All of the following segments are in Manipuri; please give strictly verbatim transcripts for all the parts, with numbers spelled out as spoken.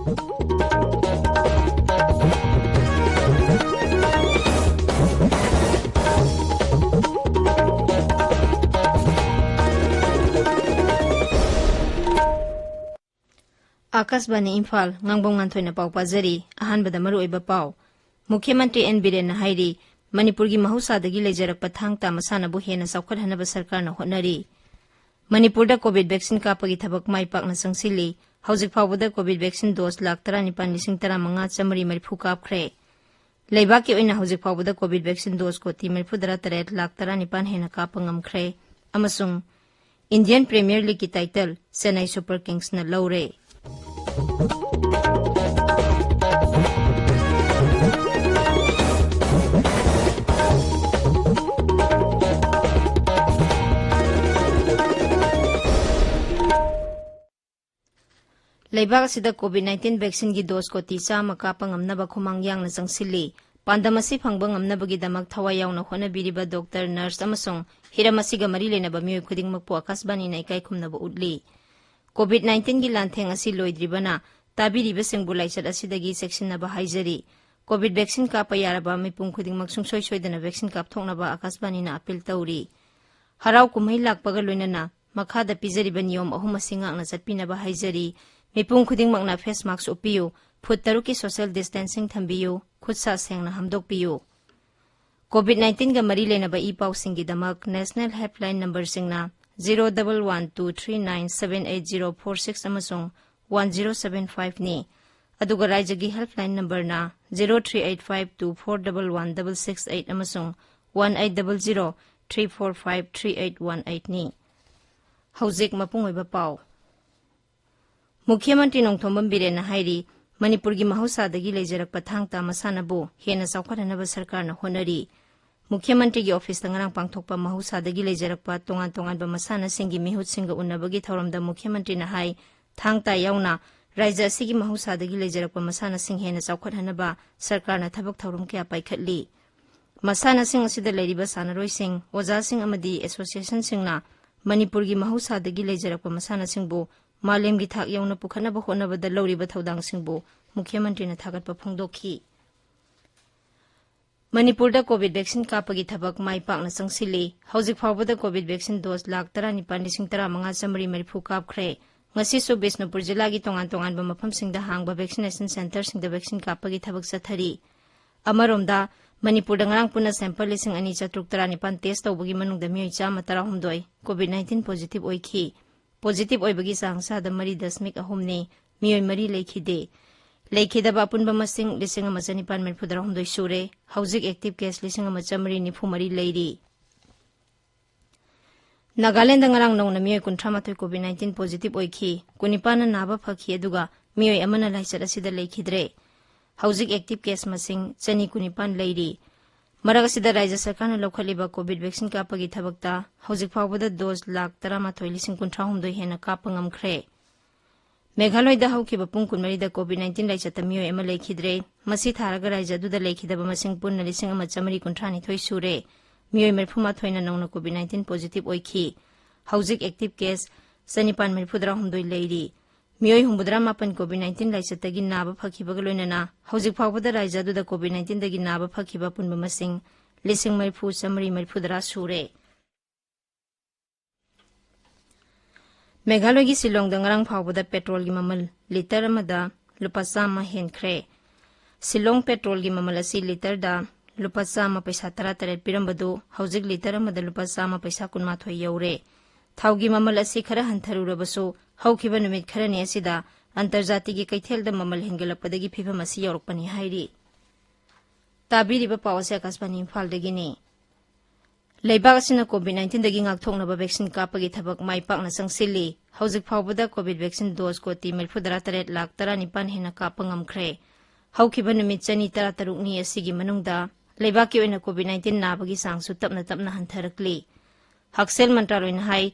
ꯑꯥꯀꯥꯁꯕꯥꯅꯤ ꯏꯝꯐꯥꯜ, ꯉꯥꯡꯕꯝ ꯉꯥꯟꯊꯣꯏꯅ ꯄꯥꯎ ꯄꯥꯖꯔꯤ꯫ ꯑꯍꯥꯟꯕꯗ ꯃꯔꯨꯑꯣꯏꯕ ꯄꯥꯎ꯫ ꯃꯨꯈ꯭ꯌ ꯃꯟꯇ꯭ꯔꯤ ꯑꯦꯟ ꯕꯤꯔꯦꯟꯅ ꯍꯥꯏꯔꯤ, ꯃꯅꯤꯄꯨꯔꯒꯤ ꯃꯍꯧꯁꯥꯗꯒꯤ ꯂꯩꯖꯔꯛꯄ ꯊꯥꯡ ꯇꯥ ꯃꯁꯥꯟꯅꯕꯨ ꯍꯦꯟꯅ ꯆꯥꯎꯈꯠꯍꯟꯅꯕ ꯁꯔꯀꯥꯔꯅ ꯍꯣꯠꯅꯔꯤ꯫ ꯃꯅꯤꯄꯨꯔꯗ ꯀꯣꯚꯤꯗ ꯚꯦꯛꯁꯤꯟ ꯀꯥꯞꯄꯒꯤ ꯊꯕꯛ ꯃꯥꯏ ꯄꯥꯛꯅ ꯆꯪꯁꯤꯜꯂꯤ꯫ ꯍꯧꯖꯤꯛ ꯐꯥꯎꯕꯗ ꯀꯣꯚꯤꯗ ꯚꯦꯛꯁꯤꯟ ꯗꯣꯁ ꯂꯥꯈ ꯇꯔꯥꯅꯤꯄꯥꯟ ꯂꯤꯁꯤꯡ ꯇꯔꯥꯃꯉꯥ ꯆꯥꯃꯔꯤ ꯃꯔꯤꯐꯨ ꯀꯥꯞꯈ꯭ꯔꯦ꯫ ꯂꯩꯕꯥꯛꯀꯤ ꯑꯣꯏꯅ ꯍꯧꯖꯤꯛ ꯐꯥꯎꯕꯗ ꯀꯣꯚꯤꯗ ꯚꯦꯛꯁꯤꯟ ꯗꯣꯁ ꯀꯣꯇꯤ ꯃꯔꯤꯐꯨꯇꯔꯥ ꯇꯔꯦꯠ ꯂꯥꯈ ꯇꯔꯥꯅꯤꯄꯥꯟ ꯍꯦꯟꯅ ꯀꯥꯞꯄ ꯉꯝꯈ꯭ꯔꯦ꯫ ꯑꯃꯁꯨꯡ ꯏꯟꯗꯤꯌꯟ ꯄ꯭ꯔꯤꯃꯤꯌꯔ ꯂꯤꯒꯀꯤ ꯇꯥꯏꯇꯜ ꯆꯦꯟꯅꯥꯏ ꯁꯨꯄꯔ ꯀꯤꯡꯁꯅ ꯂꯧꯔꯦ꯫ ꯂꯩꯕꯥꯛ ꯑꯁꯤꯗ ꯀꯣꯚꯤꯗ ꯅꯥꯏꯟꯇꯤꯟ ꯚꯦꯛꯁꯤꯟꯒꯤ ꯗꯣꯁ ꯀꯣꯇꯤ ꯆꯥꯝꯃ ꯀꯥꯞꯄ ꯉꯝꯅꯕ ꯈꯨꯃꯥꯡ ꯌꯥꯡꯅ ꯆꯪꯁꯤꯜꯂꯤ꯫ ꯄꯥꯟꯗꯝ ꯑꯁꯤ ꯐꯪꯕ ꯉꯝꯅꯕꯒꯤꯗꯃꯛ ꯊꯋꯥꯏ ꯌꯥꯎꯅ ꯍꯣꯠꯅꯕꯤꯔꯤꯕ ꯗꯣꯛꯇꯔ, ꯅꯔꯁ ꯑꯃꯁꯨꯡ ꯍꯤꯔꯝ ꯑꯁꯤꯒ ꯃꯔꯤ ꯂꯩꯅꯕ ꯃꯤꯑꯣꯏ ꯈꯨꯗꯤꯡꯃꯛꯄꯨ ꯑꯀꯥꯁꯕꯥꯅꯤꯅ ꯏꯀꯥꯏ ꯈꯨꯝꯅꯕ ꯎꯠꯂꯤ꯫ ꯀꯣꯚꯤꯗ ꯅꯥꯏꯟꯇꯤꯟꯒꯤ ꯂꯥꯟꯊꯦꯡ ꯑꯁꯤ ꯂꯣꯏꯗ꯭ꯔꯤꯕꯅ ꯇꯥꯕꯤꯔꯤꯕꯁꯤꯡꯕꯨ ꯂꯥꯏꯆꯠ ꯑꯁꯤꯗꯒꯤ ꯆꯦꯛꯁꯤꯟꯅꯕ ꯍꯥꯏꯖꯔꯤ꯫ ꯀꯣꯚꯤꯗ ꯚꯦꯛꯁꯤꯟ ꯀꯥꯞꯄ ꯌꯥꯔꯕ ꯃꯤꯄꯨꯝ ꯈꯨꯗꯤꯡꯃꯛ ꯁꯨꯡꯁꯣꯏ ꯁꯣꯏꯗꯅ ꯚꯦꯛꯁꯤꯟ ꯀꯥꯞꯊꯣꯛꯅꯕ ꯑꯀꯥꯁꯕꯥꯅꯤꯅ ꯑꯄꯤꯜ ꯇꯧꯔꯤ꯫ ꯍꯔꯥꯎ ꯀꯨꯝꯍꯩ ꯂꯥꯛꯄꯒ ꯂꯣꯏꯅꯅ ꯃꯈꯥꯗ ꯄꯤꯖꯔꯤꯕ ꯅꯤꯌꯣꯝ ꯑꯍꯨꯝ ꯑꯁꯤ ꯉꯥꯛꯅ ꯆꯠꯄꯤꯅꯕ ꯍꯥꯏꯖꯔꯤ꯫ ꯃꯤꯄꯨꯝ ꯈꯨꯗꯤꯡꯃꯛꯅ ꯐꯦꯁ ꯃꯥꯛꯁ ꯎꯞꯄꯤꯌꯨ, ꯐꯨꯠ ꯇꯔꯨꯛꯀꯤ ꯁꯣꯁꯤꯌꯦꯜ ꯗꯤꯁꯇꯦꯟꯁꯤꯡ ꯊꯝꯕꯤꯌꯨ, ꯈꯨꯠ ꯁꯥ ꯁꯦꯡꯅ ꯍꯥꯝꯗꯣꯛꯄꯤꯌꯨ꯫ ꯀꯣꯚꯤꯗ ꯅꯥꯏꯟꯇꯤꯟꯒ ꯃꯔꯤ ꯂꯩꯅꯕ ꯏ ꯄꯥꯎꯁꯤꯡꯒꯤꯗꯃꯛ ꯅꯦꯁꯅꯦꯜ ꯍꯦꯜꯞꯂꯥꯏꯟ ꯅꯝꯕꯔꯁꯤꯡꯅ zero double one two three nine seven eight zero four six ꯑꯃꯁꯨꯡ ꯋꯥꯟ ꯖꯤꯔꯣ ꯁꯚꯦꯟ ꯐꯥꯏꯚꯅꯤ꯫ ꯑꯗꯨꯒ ꯔꯥꯏꯖ꯭ꯌꯒꯤ ꯍꯦꯜꯞꯂꯥꯏꯟ ꯅꯝꯕꯔꯅ zero three eight five two four double one double six eight ꯑꯃꯁꯨꯡ one eight double zero three four five three eight one ꯑꯩꯠꯅꯤ꯫ ꯍꯧꯖꯤꯛ ꯃꯄꯨꯡ ꯑꯣꯏꯕ ꯄꯥꯎ꯫ ꯃꯨꯈ꯭ꯌ ꯃꯟꯇ꯭ꯔꯤ ꯅꯣꯡꯊꯣꯝꯕꯝ ꯕꯤꯔꯦꯟꯅ ꯍꯥꯏꯔꯤ, ꯃꯅꯤꯄꯨꯔꯒꯤ ꯃꯍꯧꯁꯥꯗꯒꯤ ꯂꯩꯖꯔꯛꯄ ꯊꯥꯡ ꯇꯥ ꯃꯁꯥꯟꯅꯕꯨ ꯍꯦꯟꯅ ꯆꯥꯎꯈꯠꯍꯟꯅꯕ ꯁꯔꯀꯥꯔꯅ ꯍꯣꯠꯅꯔꯤ꯫ ꯃꯨꯈ꯭ꯌ ꯃꯟꯇ꯭ꯔꯤꯒꯤ ꯑꯣꯐꯤꯁꯇ ꯉꯔꯥꯡ ꯄꯥꯡꯊꯣꯛꯄ ꯃꯍꯧꯁꯥꯗꯒꯤ ꯂꯩꯖꯔꯛꯄ ꯇꯣꯉꯥꯟ ꯇꯣꯉꯥꯟꯕ ꯃꯁꯥꯟꯅꯁꯤꯡꯒꯤ ꯃꯤꯍꯨꯠꯁꯤꯡꯒ ꯎꯟꯅꯕꯒꯤ ꯊꯧꯔꯝꯗ ꯃꯨꯈ꯭ꯌ ꯃꯟꯇ꯭ꯔꯤꯅ ꯍꯥꯏ, ꯊꯥꯡ ꯇꯥ ꯌꯥꯎꯅ ꯔꯥꯏꯖ꯭ꯌ ꯑꯁꯤꯒꯤ ꯃꯍꯧꯁꯥꯗꯒꯤ ꯂꯩꯖꯔꯛꯄ ꯃꯁꯥꯟꯅꯁꯤꯡ ꯍꯦꯟꯅ ꯆꯥꯎꯈꯠꯍꯟꯅꯕ ꯁꯔꯀꯥꯔꯅ ꯊꯕꯛ ꯊꯧꯔꯝ ꯀꯌꯥ ꯄꯥꯏꯈꯠꯂꯤ꯫ ꯃꯁꯥꯟꯅꯁꯤꯡ ꯑꯁꯤꯗ ꯂꯩꯔꯤꯕ ꯁꯥꯟꯅꯔꯣꯏꯁꯤꯡ, ꯑꯣꯖꯥꯁꯤꯡ ꯑꯃꯗꯤ ꯑꯦꯁꯣꯁꯤꯌꯦꯁꯟꯁꯤꯡꯅ ꯃꯅꯤꯄꯨꯔꯒꯤ ꯃꯍꯧꯁꯥꯗꯒꯤ ꯂꯩꯖꯔꯛꯄ ꯃꯁꯥꯟꯅꯁꯤꯡꯕꯨ ꯃꯥꯂꯦꯝꯒꯤ ꯊꯥꯛ ꯌꯧꯅ ꯄꯨꯈꯠꯅꯕ ꯍꯣꯠꯅꯕꯗ ꯂꯧꯔꯤꯕ ꯊꯧꯗꯥꯡꯁꯤꯡꯕꯨ ꯃꯨꯈ꯭ꯌ ꯃꯟꯇ꯭ꯔꯤꯅ ꯊꯥꯒꯠꯄ ꯐꯣꯡꯗꯣꯛꯈꯤ꯫ ꯃꯅꯤꯄꯨꯔꯗ ꯀꯣꯚꯤꯗ ꯚꯦꯛꯁꯤꯟ ꯀꯥꯞꯄꯒꯤ ꯊꯕꯛ ꯃꯥꯏ ꯄꯥꯛꯅ ꯆꯪꯁꯤꯜꯂꯤ꯫ ꯍꯧꯖꯤꯛ ꯐꯥꯎꯕꯗ ꯀꯣꯚꯤꯗ ꯚꯦꯛꯁꯤꯟ ꯗꯣꯁ ꯂꯥꯈ ꯇꯔꯥꯅꯤꯄꯥꯟ ꯂꯤꯁꯤꯡ ꯇꯔꯥꯃꯉꯥ ꯆꯥꯃꯔꯤ ꯃꯔꯤꯐꯨ ꯀꯥꯞꯈ꯭ꯔꯦ꯫ ꯉꯁꯤꯁꯨ ꯕꯤꯁꯅꯨꯄꯨꯔ ꯖꯤꯂꯥꯒꯤ ꯇꯣꯉꯥꯟ ꯇꯣꯉꯥꯟꯕ ꯃꯐꯝꯁꯤꯡꯗ ꯍꯥꯡꯕ ꯚꯦꯛꯁꯤꯅꯦꯁꯟ ꯁꯦꯟꯇꯔꯁꯤꯡꯗ ꯚꯦꯛꯁꯤꯟ ꯀꯥꯞꯄꯒꯤ ꯊꯕꯛ ꯆꯠꯊꯔꯤ꯫ ꯑꯃꯔꯣꯝꯗ, ꯃꯅꯤꯄꯨꯔꯗ ꯉꯔꯥꯡ ꯄꯨꯟꯅ ꯁꯦꯝꯄꯜ ꯂꯤꯁꯤꯡ ꯑꯅꯤ ꯆꯥꯇ꯭ꯔꯨꯛ ꯇꯔꯥꯅꯤꯄꯥꯟ ꯇꯦꯁ ꯇꯧꯕꯒꯤ ꯃꯅꯨꯡꯗ ꯃꯤꯑꯣꯏ ꯆꯥꯝꯃ ꯇꯔꯥꯍꯨꯝꯗꯣꯏ ꯀꯣꯚꯤꯗ ꯅꯥꯏꯟꯇꯤꯟ ꯄꯣꯖꯤꯇꯤꯚ ꯑꯣꯏꯈꯤ꯫ ꯄꯣꯖꯤꯇꯤꯚ ꯑꯣꯏꯕꯒꯤ ꯆꯥꯡ ꯆꯥꯗ ꯃꯔꯤ ꯗꯁꯃꯤꯛ ꯑꯍꯨꯝꯅꯤ꯫ ꯃꯤꯑꯣꯏ ꯃꯔꯤ ꯂꯩꯈꯤꯗꯦ꯫ ꯂꯩꯈꯤꯗꯕ ꯑꯄꯨꯟꯕ ꯃꯁꯤꯡ ꯂꯤꯁꯤꯡ ꯑꯃ ꯆꯅꯤꯄꯥꯟ ꯃꯔꯤꯐꯨ ꯇꯔꯥꯍꯨꯝꯗꯣꯏ ꯁꯨꯔꯦ꯫ ꯍꯧꯖꯤꯛ ꯑꯦꯛꯇꯤꯚ ꯀꯦꯁ ꯂꯤꯁꯤꯡ ꯑꯃ ꯆꯥꯃꯔꯤ ꯅꯤꯐꯨ ꯃꯔꯤ ꯂꯩꯔꯤ꯫ ꯅꯥꯒꯥꯂꯦꯟꯗ ꯉꯔꯥꯡ ꯅꯧꯅ ꯃꯤꯑꯣꯏ ꯀꯨꯟꯊ꯭ꯔꯥ ꯃꯥꯊꯣꯏ ꯀꯣꯚꯤꯗ ꯅꯥꯏꯟꯇꯤꯟ ꯄꯣꯖꯤꯇꯤꯚ ꯑꯣꯏꯈꯤ꯫ ꯀꯨꯟꯅꯤꯄꯥꯟꯅ ꯅꯥꯕ ꯐꯈꯤ, ꯑꯗꯨꯒ ꯃꯤꯑꯣꯏ ꯑꯃꯅ ꯂꯥꯏꯆꯠ ꯑꯁꯤꯗ ꯂꯩꯈꯤꯗ꯭ꯔꯦ꯫ ꯍꯧꯖꯤꯛ ꯑꯦꯛꯇꯤꯚ ꯀꯦꯁ ꯃꯁꯤꯡ ꯆꯅꯤ ꯀꯨꯟꯅꯤꯄꯥꯟ ꯂꯩꯔꯤ꯫ ꯃꯔꯛ ꯑꯁꯤꯗ, ꯔꯥꯖ꯭ꯌ ꯁꯔꯀꯥꯔꯅ ꯂꯧꯈꯠꯂꯤꯕ ꯀꯣꯚꯤꯗ ꯚꯦꯛꯁꯤꯟ ꯀꯥꯞꯄꯒꯤ ꯊꯕꯛꯇ ꯍꯧꯖꯤꯛ ꯐꯥꯎꯕꯗ ꯗꯣꯁ ꯂꯥꯈ ꯇꯔꯥꯃꯥꯊꯣꯏ ꯂꯤꯁꯤꯡ ꯀꯨꯟꯊ꯭ꯔꯥ ꯍꯨꯝꯗꯣꯏ ꯍꯦꯟꯅ ꯀꯥꯞꯄ ꯉꯝꯈ꯭ꯔꯦ꯫ ꯃꯦꯘꯥꯂꯣꯏꯗ ꯍꯧꯈꯤꯕ ꯄꯨꯡ ꯀꯨꯟꯃꯔꯤꯗ ꯀꯣꯚꯤꯗ ꯅꯥꯏꯟꯇꯤꯟ ꯂꯥꯏꯆꯠꯇ ꯃꯤꯑꯣꯏ ꯑꯃ ꯂꯩꯈꯤꯗ꯭ꯔꯦ꯫ ꯃꯁꯤ ꯊꯥꯔꯒ ꯔꯥꯖ꯭ꯌ ꯑꯗꯨꯗ ꯂꯩꯈꯤꯗꯕ ꯃꯁꯤꯡ ꯄꯨꯟꯅ ꯂꯤꯁꯤꯡ ꯑꯃ ꯆꯥꯃꯔꯤ ꯀꯨꯟꯊ꯭ꯔꯥ ꯅꯤꯊꯣꯏ ꯁꯨꯔꯦ꯫ ꯃꯤꯑꯣꯏ ꯃꯔꯤꯐꯨ ꯃꯥꯊꯣꯏꯅ ꯅꯧꯅ ꯀꯣꯚꯤꯗ ꯅꯥꯏꯟꯇꯤꯟ ꯄꯣꯖꯤꯇꯤꯚ ꯑꯣꯏꯈꯤ꯫ ꯍꯧꯖꯤꯛ ꯑꯦꯛꯇꯤꯚ ꯀꯦꯁ ꯆꯅꯤꯄꯥꯟ ꯃꯔꯤꯐꯨ ꯇꯔꯥꯍꯨꯝꯗꯣꯏ ꯂꯩꯔꯤ꯫ ꯃꯤꯑꯣꯏ ꯍꯨꯝꯐꯨꯇꯔꯥ ꯃꯥꯄꯟ ꯀꯣꯚꯤꯗ ꯅꯥꯏꯟꯇꯤꯟ ꯂꯥꯏꯆꯠꯇꯒꯤ ꯅꯥꯕ ꯐꯈꯤꯕꯒ ꯂꯣꯏꯅꯅ ꯍꯧꯖꯤꯛ ꯐꯥꯎꯕꯗ ꯔꯥꯖ꯭ꯌ ꯑꯗꯨꯗ ꯀꯣꯚꯤꯗ ꯅꯥꯏꯟꯇꯤꯟꯗꯒꯤ ꯅꯥꯕ ꯐꯈꯤꯕ ꯑꯄꯨꯟꯕ ꯃꯁꯤꯡ ꯂꯤꯁꯤꯡ ꯃꯔꯤꯐꯨ ꯆꯥꯃꯔꯤ ꯃꯔꯤꯐꯨꯇꯔꯥ ꯁꯨꯔꯦ꯫ ꯃꯦꯘꯥꯂꯣꯏꯒꯤ ꯁꯤꯂꯣꯡꯗ ꯉꯔꯥꯡ ꯐꯥꯎꯕꯗ ꯄꯦꯇ꯭ꯔꯣꯜꯒꯤ ꯃꯃꯜ ꯂꯤꯇꯔ ꯑꯃꯗ ꯂꯨꯄꯥ ꯆꯥꯝꯃ ꯍꯦꯟꯈ꯭ꯔꯦ꯫ ꯁꯤꯂꯣꯡ ꯄꯦꯇ꯭ꯔꯣꯜꯒꯤ ꯃꯃꯜ ꯑꯁꯤ ꯂꯤꯇꯔꯗ ꯂꯨꯄꯥ ꯆꯥꯝꯃ ꯄꯩꯁꯥ ꯇꯔꯥꯇꯔꯦꯠ ꯄꯤꯔꯝꯕꯗꯨ ꯍꯧꯖꯤꯛ ꯂꯤꯇꯔ ꯑꯃꯗ ꯂꯨꯄꯥ ꯆꯥꯝꯃ ꯄꯩꯁꯥ ꯀꯨꯟꯃꯥꯊꯣꯏ ꯌꯧꯔꯦ꯫ ꯊꯥꯎꯒꯤ ꯃꯃꯜ ꯑꯁꯤ ꯈꯔ ꯍꯟꯊꯔꯨꯔꯕꯁꯨ, ꯍꯧꯈꯤꯕ ꯅꯨꯃꯤꯠ ꯈꯔꯅꯤ ꯑꯁꯤꯗ ꯑꯟꯇꯔꯖꯥꯇꯤꯒꯤ ꯀꯩꯊꯦꯜꯗ ꯃꯃꯜ ꯍꯦꯟꯒꯠꯂꯛꯄꯗꯒꯤ ꯐꯤꯚꯝ ꯑꯁꯤ ꯌꯧꯔꯛꯄꯅꯤ ꯍꯥꯏꯔꯤ꯫ ꯇꯥꯕꯤꯔꯤꯕ ꯄꯥꯎ ꯑꯁꯤ ꯑꯀꯥꯁꯕꯥꯅꯤ ꯏꯝꯐꯥꯜꯗꯒꯤꯅꯤ꯫ ꯂꯩꯕꯥꯛ ꯑꯁꯤꯅ ꯀꯣꯚꯤꯗ ꯅꯥꯏꯟꯇꯤꯟꯗꯒꯤ ꯉꯥꯛꯊꯣꯛꯅꯕ ꯚꯦꯛꯁꯤꯟ ꯀꯥꯞꯄꯒꯤ ꯊꯕꯛ ꯃꯥꯏ ꯄꯥꯛꯅ ꯆꯪꯁꯤꯜꯂꯤ꯫ ꯍꯧꯖꯤꯛ ꯐꯥꯎꯕꯗ ꯀꯣꯚꯤꯗ ꯚꯦꯛꯁꯤꯟ ꯗꯣꯁ ꯀꯣꯇꯤ ꯃꯔꯤꯐꯨꯇꯔꯥ ꯇꯔꯦꯠ ꯂꯥꯈ ꯇꯔꯥꯅꯤꯄꯥꯟ ꯍꯦꯟꯅ ꯀꯥꯞꯄ ꯉꯝꯈ꯭ꯔꯦ꯫ ꯍꯧꯈꯤꯕ ꯅꯨꯃꯤꯠ ꯆꯅꯤ ꯇꯔꯥꯇꯔꯨꯛꯅꯤ ꯑꯁꯤꯒꯤ ꯃꯅꯨꯡꯗ ꯂꯩꯕꯥꯛꯀꯤ ꯑꯣꯏꯅ ꯀꯣꯚꯤꯗ ꯅꯥꯏꯟꯇꯤꯟ ꯅꯥꯕꯒꯤ ꯆꯥꯡꯁꯨ ꯇꯞꯅ ꯇꯞꯅ ꯍꯟꯊꯔꯛꯂꯤ꯫ ꯍꯛꯁꯦꯜ ꯃꯟꯇ꯭ꯔꯥꯂꯣꯏꯅ ꯍꯥꯏ,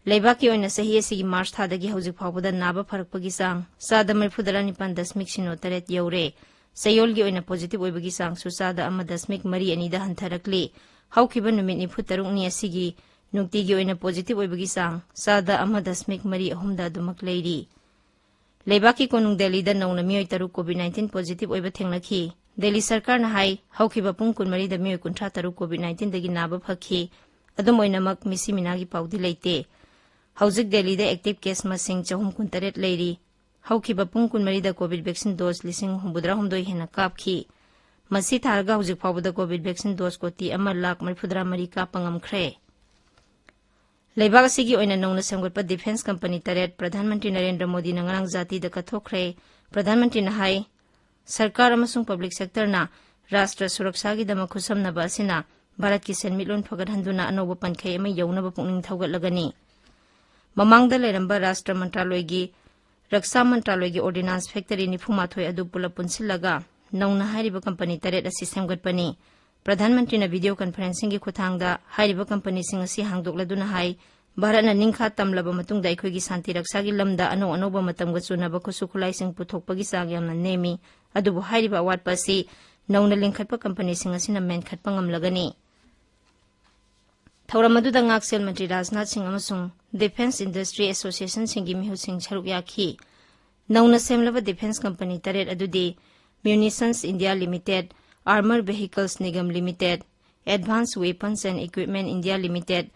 ꯂꯩꯕꯥꯛꯀꯤ ꯑꯣꯏꯅ ꯆꯍꯤ ꯑꯁꯤꯒꯤ ꯃꯥꯔꯆ ꯊꯥꯗꯒꯤ ꯍꯧꯖꯤꯛ ꯐꯥꯎꯕꯗ ꯅꯥꯕ ꯐꯔꯛꯄꯒꯤ ꯆꯥꯡ ꯆꯥꯗ ꯃꯔꯤꯐꯨꯇꯔꯥ ꯅꯤꯄꯥꯟ ꯗꯁꯃꯤꯛ ꯁꯤꯅꯣ ꯇꯔꯦꯠ ꯌꯧꯔꯦ꯫ ꯆꯌꯣꯜꯒꯤ ꯑꯣꯏꯅ ꯄꯣꯖꯤꯇꯤꯚ ꯑꯣꯏꯕꯒꯤ ꯆꯥꯡꯁꯨ ꯆꯥꯗ ꯑꯃ ꯗꯁꯃꯤꯛ ꯃꯔꯤ ꯑꯅꯤꯗ ꯍꯟꯊꯔꯛꯂꯤ꯫ ꯍꯧꯈꯤꯕ ꯅꯨꯃꯤꯠ ꯅꯤꯐꯨ ꯇꯔꯨꯛꯅꯤ ꯑꯁꯤꯒꯤ ꯅꯨꯡꯇꯤꯒꯤ ꯑꯣꯏꯅ ꯄꯣꯖꯤꯇꯤꯚ ꯑꯣꯏꯕꯒꯤ ꯆꯥꯡ ꯆꯥꯗ ꯑꯃ ꯗꯁꯃꯤꯛ ꯃꯔꯤ ꯑꯍꯨꯝꯗ ꯑꯗꯨꯃꯛ ꯂꯩꯔꯤ꯫ ꯂꯩꯕꯥꯛꯀꯤ ꯀꯣꯅꯨꯡ ꯗꯦꯜꯂꯤꯗ ꯅꯧꯅ ꯃꯤꯑꯣꯏ ꯇꯔꯨꯛ ꯀꯣꯚꯤꯗ ꯅꯥꯏꯟꯇꯤꯟ ꯄꯣꯖꯤꯇꯤꯚ ꯑꯣꯏꯕ ꯊꯦꯡꯅꯈꯤ꯫ ꯗꯦꯜꯂꯤ ꯁꯔꯀꯥꯔꯅ ꯍꯥꯏ, ꯍꯧꯈꯤꯕ ꯄꯨꯡ ꯀꯨꯟꯃꯔꯤꯗ ꯃꯤꯑꯣꯏ ꯀꯨꯟꯊ꯭ꯔꯥ ꯇꯔꯨꯛ ꯀꯣꯚꯤꯗ ꯅꯥꯏꯟꯇꯤꯟꯗꯒꯤ ꯅꯥꯕ ꯐꯈꯤ꯫ ꯑꯗꯨꯝ ꯑꯣꯏꯅꯃꯛ, ꯃꯤꯁꯤ ꯃꯤꯅꯥꯒꯤ ꯄꯥꯎꯗꯤ ꯂꯩꯇꯦ꯫ ꯍꯧꯖꯤꯛ ꯗꯦꯜꯂꯤꯗ ꯑꯦꯛꯇꯤꯚ ꯀꯦꯁ ꯃꯁꯤꯡ ꯆꯍꯨꯝ ꯀꯨꯟꯇꯔꯦꯠ ꯂꯩꯔꯤ꯫ ꯍꯧꯈꯤꯕ ꯄꯨꯡ ꯀꯨꯟꯃꯔꯤꯗ ꯀꯣꯚꯤꯗ ꯚꯦꯛꯁꯤꯟ ꯗꯣꯁ ꯂꯤꯁꯤꯡ ꯍꯨꯝꯐꯨꯇꯔꯥ ꯍꯨꯝꯗꯣꯏ ꯍꯦꯟꯅ ꯀꯥꯞꯈꯤ꯫ ꯃꯁꯤ ꯊꯥꯔꯒ ꯍꯧꯖꯤꯛ ꯐꯥꯎꯕꯗ ꯀꯣꯚꯤꯗ ꯚꯦꯛꯁꯤꯟ ꯗꯣꯁ ꯀꯣꯇꯤ ꯑꯃ ꯂꯥꯈ ꯃꯔꯤꯐꯨꯇꯔꯥ ꯃꯔꯤ ꯀꯥꯞꯄ ꯉꯝꯈ꯭ꯔꯦ꯫ ꯂꯩꯕꯥꯛ ꯑꯁꯤꯒꯤ ꯑꯣꯏꯅ ꯅꯧꯅ ꯁꯦꯝꯒꯠꯄ ꯗꯤꯐꯦꯟꯁ ꯀꯝꯄꯅꯤ ꯇꯔꯦꯠ ꯄ꯭ꯔꯙꯥꯟ ꯃꯟꯇ꯭ꯔꯤ ꯅꯔꯦꯟꯗ꯭ꯔ ꯃꯣꯗꯤꯅ ꯉꯔꯥꯡ ꯖꯥꯇꯤꯗ ꯀꯠꯊꯣꯛꯈ꯭ꯔꯦ꯫ ꯄ꯭ꯔꯙꯥꯟ ꯃꯟꯇ꯭ꯔꯤꯅ ꯍꯥꯏ, ꯁꯔꯀꯥꯔ ꯑꯃꯁꯨꯡ ꯄꯕ꯭ꯂꯤꯛ ꯁꯦꯛꯇꯔꯅ ꯔꯥꯁꯇ꯭ꯔ ꯁꯨꯔꯛꯁꯥꯒꯤꯗꯃꯛ ꯈꯨꯠꯁꯝꯅꯕ ꯑꯁꯤꯅ ꯚꯥꯔꯠꯀꯤ ꯁꯦꯟꯃꯤꯠꯂꯣꯟ ꯐꯒꯠꯍꯟꯗꯨꯅ ꯑꯅꯧꯕ ꯄꯟꯈꯩ ꯑꯃ ꯌꯧꯅꯕ ꯄꯨꯛꯅꯤꯡ ꯊꯧꯒꯠꯂꯒꯅꯤ꯫ ꯃꯃꯥꯡꯗ ꯂꯩꯔꯝꯕ ꯔꯥꯁꯇ꯭ꯔ ꯃꯟꯇ꯭ꯔꯥꯂꯣꯏꯒꯤ, ꯔꯛꯁꯥ ꯃꯟꯇ꯭ꯔꯥꯂꯣꯏꯒꯤ ꯑꯣꯔꯗꯤꯅꯥꯟꯁ ꯐꯦꯛꯇꯔꯤ ꯅꯤꯐꯨ ꯃꯥꯊꯣꯏ ꯑꯗꯨ ꯄꯨꯂꯞ ꯄꯨꯟꯁꯤꯜꯂꯒ ꯅꯧꯅ ꯍꯥꯏꯔꯤꯕ ꯀꯝꯄꯅꯤ ꯇꯔꯦꯠ ꯑꯁꯤ ꯁꯦꯝꯒꯠꯄꯅꯤ꯫ ꯄ꯭ꯔꯙꯥꯟ ꯃꯟꯇ꯭ꯔꯤꯅ ꯚꯤꯗꯤꯑꯣ ꯀꯟꯐꯔꯦꯟꯁꯤꯡꯒꯤ ꯈꯨꯠꯊꯥꯡꯗ ꯍꯥꯏꯔꯤꯕ ꯀꯝꯄꯅꯤꯁꯤꯡ ꯑꯁꯤ ꯍꯥꯡꯗꯣꯛꯂꯗꯨꯅ ꯍꯥꯏ, ꯚꯥꯔꯠꯅ ꯅꯤꯡꯈꯥ ꯇꯝꯂꯕ ꯃꯇꯨꯡꯗ ꯑꯩꯈꯣꯏꯒꯤ ꯁꯥꯟꯇꯤ ꯔꯛꯁꯥꯒꯤ ꯂꯝꯗ ꯑꯅꯧ ꯑꯅꯧꯕ ꯃꯇꯝꯒ ꯆꯨꯅꯕ ꯈꯨꯠꯁꯨ ꯈꯨꯠꯂꯥꯏꯁꯤꯡ ꯄꯨꯊꯣꯛꯄꯒꯤ ꯆꯥꯡ ꯌꯥꯝꯅ ꯅꯦꯝꯃꯤ꯫ ꯑꯗꯨꯕꯨ ꯍꯥꯏꯔꯤꯕ ꯑꯋꯥꯠꯄ ꯑꯁꯤ ꯅꯧꯅ ꯂꯤꯡꯈꯠꯄ ꯀꯝꯄꯅꯤꯁꯤꯡ ꯑꯁꯤꯅ ꯃꯦꯟꯈꯠꯄ ꯉꯝꯂꯒꯅꯤ꯫ ꯊꯧꯔꯝ ꯑꯗꯨꯗ ꯉꯥꯛꯁꯦꯜ ꯃꯟꯇ꯭ꯔꯤ ꯔꯥꯖꯅꯥꯊ ꯁꯤꯡ ꯑꯃꯁꯨꯡ ꯗꯤꯐꯦꯟꯁ ꯏꯟꯗꯁꯇ꯭ꯔꯤ ꯑꯦꯁꯣꯁꯤꯌꯦꯁꯟꯁꯤꯡꯒꯤ ꯃꯤꯍꯨꯠꯁꯤꯡ ꯁꯔꯨꯛ ꯌꯥꯈꯤ꯫ ꯅꯧꯅ ꯁꯦꯝꯂꯕ ꯗꯤꯐꯦꯟꯁ ꯀꯝꯄꯅꯤ ꯇꯔꯦꯠ ꯑꯗꯨꯗꯤ Munitions India Limited, Armour Vehicles Nigam Limited, Advanced Weapons and Equipment India Limited,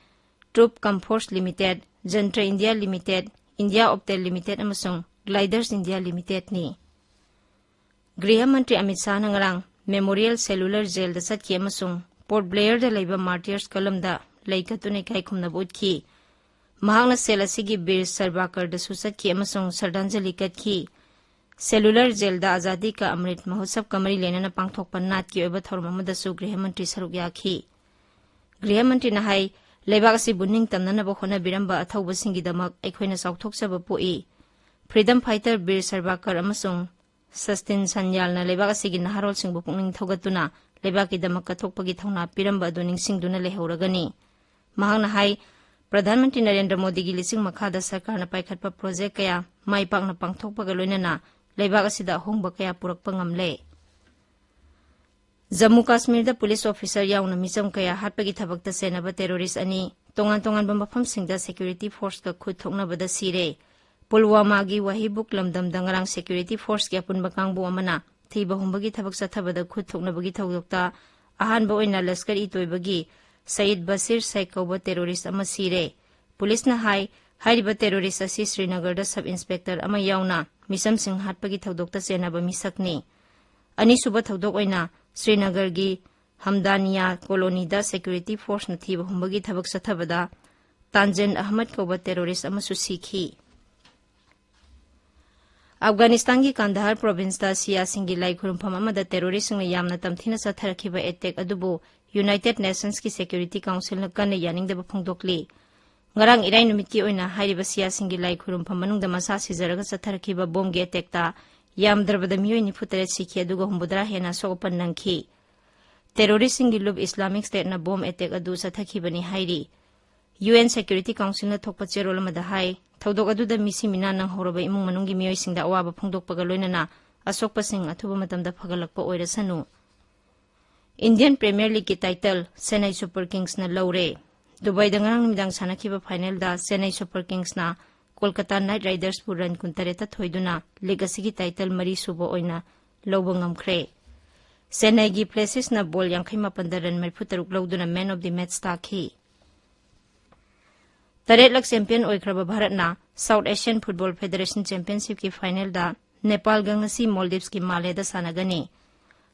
Troop Comforts Limited, Jantra India Limited, India Optel Limited ꯑꯃꯁꯨꯡ Gliders India Limitedꯅꯤ꯫ ꯒ꯭ꯔꯤꯍ ꯃꯟꯇ꯭ꯔꯤ ꯑꯃꯤꯠ ꯁꯥꯍꯅ ꯉꯔꯥꯡ ꯃꯦꯃꯣꯔꯤꯌꯦꯜ ꯁꯦꯂꯨꯂꯔ ꯖꯦꯜꯗ ꯆꯠꯈꯤ ꯑꯃꯁꯨꯡ ꯄꯣꯔꯠ ꯕ꯭ꯂꯦꯌꯔꯗ ꯂꯩꯕ ꯃꯥꯔꯇꯤꯌꯔꯁ ꯀꯂꯝꯗ ꯂꯩ ꯀꯠꯇꯨꯅ ꯏꯀꯥꯏ ꯈꯨꯝꯅꯕ ꯎꯠꯈꯤ꯫ ꯃꯍꯥꯛꯅ ꯁꯦꯜ ꯑꯁꯤꯒꯤ ꯕꯤꯔ ꯁꯔꯕꯥꯀꯔꯗꯁꯨ ꯆꯠꯈꯤ ꯑꯃꯁꯨꯡ ꯁ꯭ꯔꯗꯥꯟꯖꯂꯤ ꯀꯠꯈꯤ꯫ ꯁꯦꯂꯨꯂꯔ ꯖꯦꯜꯗ ꯑꯖꯥꯗꯤ ꯀꯥ ꯑꯃ꯭ꯔꯤꯠ ꯃꯍꯣꯠꯁꯕꯀ ꯃꯔꯤ ꯂꯩꯅꯅ ꯄꯥꯡꯊꯣꯛꯄ ꯅꯥꯠꯀꯤ ꯑꯣꯏꯕ ꯊꯧꯔꯝ ꯑꯃꯗꯁꯨ ꯒ꯭ꯔꯤꯍ ꯃꯟꯇ꯭ꯔꯤ ꯁꯔꯨꯛ ꯌꯥꯈꯤ꯫ ꯒ꯭ꯔꯤꯍ ꯃꯟꯇ꯭ꯔꯤꯅ ꯍꯥꯏ, ꯂꯩꯕꯥꯛ ꯑꯁꯤꯕꯨ ꯅꯤꯡꯇꯝꯅꯅꯕ ꯍꯣꯠꯅꯕꯤꯔꯝꯕ ꯑꯊꯧꯕꯁꯤꯡꯒꯤꯗꯃꯛ ꯑꯩꯈꯣꯏꯅ ꯆꯥꯎꯊꯣꯛꯆꯕ ꯄꯣꯛꯏ꯫ ꯐ꯭ꯔꯤꯗꯝ ꯐꯥꯏꯇꯔ ꯕꯤꯔ ꯁꯔꯕꯥꯀꯔ ꯑꯃꯁꯨꯡ ꯁꯁꯇꯤꯟ ꯁꯟꯌꯥꯜꯅ ꯂꯩꯕꯥꯛ ꯑꯁꯤꯒꯤ ꯅꯍꯥꯔꯣꯜꯁꯤꯡꯕꯨ ꯄꯨꯛꯅꯤꯡ ꯊꯧꯒꯠꯇꯨꯅ ꯂꯩꯕꯥꯛꯀꯤꯗꯃꯛ ꯀꯠꯊꯣꯛꯄꯒꯤ ꯊꯧꯅꯥ ꯄꯤꯔꯝꯕ ꯑꯗꯨ ꯅꯤꯡꯁꯤꯡꯗꯨꯅ ꯂꯩꯍꯧꯔꯒꯅꯤ꯫ ꯃꯍꯥꯛꯅ ꯍꯥꯏ, ꯄ꯭ꯔꯙꯥꯟ ꯃꯟꯇ꯭ꯔꯤ ꯅꯔꯦꯟꯗ꯭ꯔ ꯃꯣꯗꯤꯒꯤ ꯂꯤꯆꯤꯡ ꯃꯈꯥꯗ ꯁꯔꯀꯥꯔꯅ ꯄꯥꯏꯈꯠꯄ ꯄ꯭ꯔꯣꯖꯦꯛ ꯀꯌꯥ ꯃꯥꯏ ꯄꯥꯛꯅ ꯄꯥꯡꯊꯣꯛꯄꯒ ꯂꯣꯏꯅꯅ ꯂꯩꯕꯥꯛ ꯑꯁꯤꯗ ꯑꯍꯣꯡꯕ ꯀꯌꯥ ꯄꯨꯔꯛꯄ ꯉꯝꯂꯦ꯫ ꯖꯝꯃꯨ ꯀꯥꯁꯃꯤꯔꯗ ꯄꯨꯂꯤꯁ ꯑꯣꯐꯤꯁꯔ ꯌꯥꯎꯅ ꯃꯤꯆꯝ ꯀꯌꯥ ꯍꯥꯠꯄꯒꯤ ꯊꯕꯛꯇ ꯆꯦꯟꯅꯕ ꯇꯦꯔꯣꯔꯤꯁ ꯑꯅꯤ ꯇꯣꯉꯥꯟ ꯇꯣꯉꯥꯟꯕ ꯃꯐꯝꯁꯤꯡꯗ security forceꯀ ꯈꯨꯠ ꯊꯣꯛꯅꯕꯗ ꯁꯤꯔꯦ꯫ ꯄꯨꯜꯋꯥꯃꯥꯒꯤ ꯋꯥꯍꯤꯕꯨꯛ ꯂꯝꯗꯝꯗ ꯉꯔꯥꯡ security forceꯀꯤ ꯑꯄꯨꯟꯕ ꯀꯥꯡꯕꯨ ꯑꯃꯅ ꯊꯤꯕ ꯍꯨꯝꯕꯒꯤ ꯊꯕꯛ ꯆꯠꯊꯕꯗ ꯈꯨꯠ ꯊꯣꯛꯅꯕꯒꯤ ꯊꯧꯗꯣꯛꯇ ꯑꯍꯥꯟꯕ ꯑꯣꯏꯅ ꯂꯁꯀꯔ-ꯏ-ꯇꯣꯏꯕꯒꯤ ꯁꯌꯤꯗ ꯕꯁꯤꯔ ꯁꯦꯈ ꯀꯧꯕ terrorist ꯑꯃ ꯁꯤꯔꯦ꯫ ꯄꯨꯂꯤꯁꯅ ꯍꯥꯏ, ꯍꯥꯏꯔꯤꯕ terrorist ꯑꯁꯤ ꯁ꯭ꯔꯤꯅꯒꯔꯗ sub inspector ꯑꯃ ꯌꯥꯎꯅ ꯃꯤꯆꯝꯁꯤꯡ ꯍꯥꯠꯄꯒꯤ ꯊꯧꯗꯣꯛꯇ ꯆꯦꯟꯅꯕ ꯃꯤꯁꯛꯅꯤ꯫ ꯑꯅꯤꯁꯨꯕ ꯊꯧꯗꯣꯛ ꯑꯣꯏꯅ ꯁ꯭ꯔꯤꯅꯒꯔꯒꯤ ꯍꯝꯗꯥꯅꯤꯌꯥ colonyꯗ security forceꯅ ꯊꯤꯕ ꯍꯨꯝꯕꯒꯤ ꯊꯕꯛ ꯆꯠꯊꯕꯗ ꯇꯥꯟꯖꯦꯟ ꯑꯍꯃꯗ ꯀꯧꯕ terrorist ꯑꯃꯁꯨ ꯁꯤꯈꯤ꯫ ꯑꯐꯒꯥꯅꯤꯁꯇꯥꯟꯒꯤ ꯀꯥꯟꯗꯍꯥꯔ provinceꯇ ꯁꯤꯌꯥꯁꯤꯡꯒꯤ ꯂꯥꯏ ꯈꯨꯔꯨꯝꯐꯝ ꯑꯃꯗ terroristꯁꯤꯡꯅ ꯌꯥꯝꯅ ꯇꯝꯊꯤꯅ ꯆꯠꯊꯔꯛꯈꯤꯕ attack ꯑꯗꯨꯕꯨ United Nationsꯀꯤ Security Councilꯅ ꯀꯟꯅ ꯌꯥꯅꯤꯡꯗꯕ ꯐꯣꯡꯗꯣꯛꯂꯤ꯫ ꯉꯔꯥꯡ ꯏꯔꯥꯏ ꯅꯨꯃꯤꯠꯀꯤ ꯑꯣꯏꯅ ꯍꯥꯏꯔꯤꯕ ꯁꯤꯌꯥꯁꯤꯡꯒꯤ ꯂꯥꯏ ꯈꯨꯔꯨꯝꯐꯝ ꯃꯅꯨꯡꯗ ꯃꯁꯥ ꯁꯤꯖꯔꯒ ꯆꯠꯊꯔꯛꯈꯤꯕ ꯕꯣꯝꯒꯤ attackꯇ ꯌꯥꯝꯗ꯭ꯔꯕꯗ ꯃꯤꯑꯣꯏ ꯅꯤꯐꯨ ꯇꯔꯦꯠ ꯁꯤꯈꯤ, ꯑꯗꯨꯒ ꯍꯨꯝꯐꯨꯇꯔꯥ ꯍꯦꯟꯅ ꯑꯁꯣꯛ ꯑꯄꯟ ꯅꯪꯈꯤ꯫ Terroristꯁꯤꯡꯒꯤ ꯂꯨꯞ Islamic Stateꯅ ꯕꯣꯝ attack ꯑꯗꯨ ꯆꯠꯊꯈꯤꯕꯅꯤ ꯍꯥꯏꯔꯤ꯫ UN Security Councilꯅ ꯊꯣꯛꯄ ꯆꯦꯔꯣꯜ ꯑꯃꯗ ꯍꯥꯏ, ꯊꯧꯗꯣꯛ ꯑꯗꯨꯗ ꯃꯤꯁꯤ ꯃꯤꯅꯥ ꯅꯪꯍꯧꯔꯕ ꯏꯃꯨꯡ ꯃꯅꯨꯡꯒꯤ ꯃꯤꯑꯣꯏꯁꯤꯡꯗ ꯑꯋꯥꯕ ꯐꯣꯡꯗꯣꯛꯄꯒ ꯂꯣꯏꯅꯅ ꯑꯁꯣꯛꯄꯁꯤꯡ ꯑꯊꯨꯕ ꯃꯇꯝꯗ ꯐꯒꯠꯂꯛꯄ ꯑꯣꯏꯔꯁꯅꯨ꯫ Indian Premier Leagueꯀꯤ title Chennai Super Kingsꯅ ꯂꯧꯔꯦ꯫ ꯗꯨꯕꯥꯏꯗ ꯉꯔꯥꯡ ꯅꯨꯃꯤꯗꯥꯡ ꯁꯥꯟꯅꯈꯤꯕ finalꯗ Chennai Super Kingsꯅ Kolkata Knight Ridersꯄꯨ run ꯀꯨꯟꯇꯔꯦꯠꯇ ꯊꯣꯏꯗꯨꯅ league ꯑꯁꯤꯒꯤ title ꯃꯔꯤ ꯁꯨꯕ ꯑꯣꯏꯅ ꯂꯧꯕ ꯉꯝꯈ꯭ꯔꯦ꯫ ꯆꯦꯟꯅꯥꯏꯒꯤ ꯄ꯭ꯂꯦꯁꯤꯁꯅ ꯕꯣꯜ ꯌꯥꯡꯈꯩ ꯃꯥꯄꯟꯗ run ꯃꯔꯤꯐꯨ ꯇꯔꯨꯛ ꯂꯧꯗꯨꯅ man of the match ꯇꯥꯈꯤ꯫ ꯇꯔꯦꯠꯂꯛ champion ꯑꯣꯏꯈ꯭ꯔꯕ ꯚꯥꯔꯠꯅ South Asian Football Federation Championshipꯀꯤ finalꯗ ꯅꯦꯄꯥꯜꯒ ꯉꯁꯤ Maldivesꯀꯤ ꯃꯥꯂꯦꯗ ꯁꯥꯟꯅꯒꯅꯤ꯫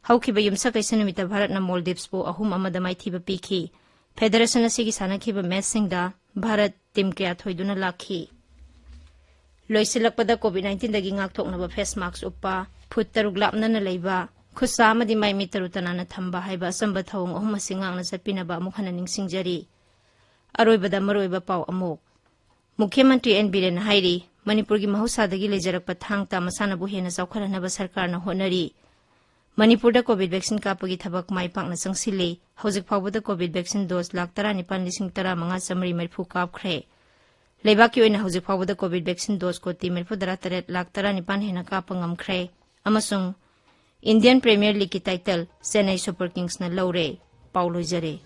ꯍꯧꯈꯤꯕ ꯌꯨꯝꯁꯀꯩꯁ ꯅꯨꯃꯤꯠꯇ ꯚꯥꯔꯠꯅ Maldivesꯄꯨ ꯑꯍꯨꯝ ꯑꯃꯗ ꯃꯥꯏꯊꯤꯕ ꯄꯤꯈꯤ꯫ Federation ꯑꯁꯤꯒꯤ ꯁꯥꯟꯅꯈꯤꯕ matchꯁꯤꯡꯗ ꯚꯥꯔꯠ team ꯀꯌꯥ ꯊꯣꯏꯗꯨꯅ ꯂꯥꯛꯈꯤ꯫ ꯂꯣꯏꯁꯤꯜꯂꯛꯄꯗ COVID nineteenꯗꯒꯤ ꯉꯥꯛꯊꯣꯛꯅꯕ face mask ꯎꯞꯄ, ꯐꯨꯠ ꯇꯔꯨꯛ ꯂꯥꯞꯅꯅ ꯂꯩꯕ, ꯈꯨꯠꯁꯥ ꯑꯃꯗꯤ ꯃꯥꯏ ꯃꯤꯠ ꯇꯔꯨ ꯇꯅꯥꯟꯅ ꯊꯝꯕ ꯍꯥꯏꯕ ꯑꯆꯝꯕ ꯊꯧꯑꯣꯡ ꯑꯍꯨꯝ ꯑꯁꯤ ꯉꯥꯛꯅ ꯆꯠꯄꯤꯅꯕ ꯑꯃꯨꯛ ꯍꯟꯅ ꯅꯤꯡꯁꯤꯡꯖꯔꯤ꯫ ꯑꯔꯣꯏꯕꯗ ꯃꯔꯨꯑꯣꯏꯕ ꯄꯥꯎ ꯑꯃꯨꯛ꯫ ꯃꯨꯈ꯭ꯌ ꯃꯟꯇ꯭ꯔꯤ ꯑꯦꯟ ꯕꯤꯔꯦꯟꯅ ꯍꯥꯏꯔꯤ, ꯃꯅꯤꯄꯨꯔꯒꯤ ꯃꯍꯧꯁꯥꯗꯒꯤ ꯂꯩꯖꯔꯛꯄ ꯊꯥꯡ ꯇꯥ ꯃꯁꯥꯟꯅꯕꯨ ꯍꯦꯟꯅ ꯆꯥꯎꯈꯠꯍꯟꯅꯕ ꯁꯔꯀꯥꯔꯅ ꯍꯣꯠꯅꯔꯤ꯫ ꯃꯅꯤꯄꯨꯔꯗ COVID vaccine ꯀꯥꯞꯄꯒꯤ ꯊꯕꯛ ꯃꯥꯏ ꯄꯥꯛꯅ ꯆꯪꯁꯤꯜꯂꯤ꯫ ꯍꯧꯖꯤꯛ ꯐꯥꯎꯕꯗ COVID vaccine dose ꯂꯥꯈ ꯇꯔꯥꯅꯤꯄꯥꯟ ꯂꯤꯁꯤꯡ ꯇꯔꯥꯃꯉꯥ ꯆꯥꯃꯔꯤ ꯃꯔꯤꯐꯨ ꯀꯥꯞꯈ꯭ꯔꯦ꯫ ꯂꯩꯕꯥꯛꯀꯤ ꯑꯣꯏꯅ ꯍꯧꯖꯤꯛ ꯐꯥꯎꯕꯗ COVID vaccine dose ꯀꯣꯇꯤ ꯃꯔꯤꯐꯨꯇꯔꯥ ꯇꯔꯦꯠ ꯂꯥꯈ ꯇꯔꯥꯅꯤꯄꯥꯟ ꯍꯦꯟꯅ ꯀꯥꯞꯄ ꯉꯝꯈ꯭ꯔꯦ꯫ ꯑꯃꯁꯨꯡ Indian Premier Leagueꯀꯤ title Chennai Super Kingsꯅ ꯂꯧꯔꯦ꯫ ꯄꯥꯎ ꯂꯣꯏꯖꯔꯦ꯫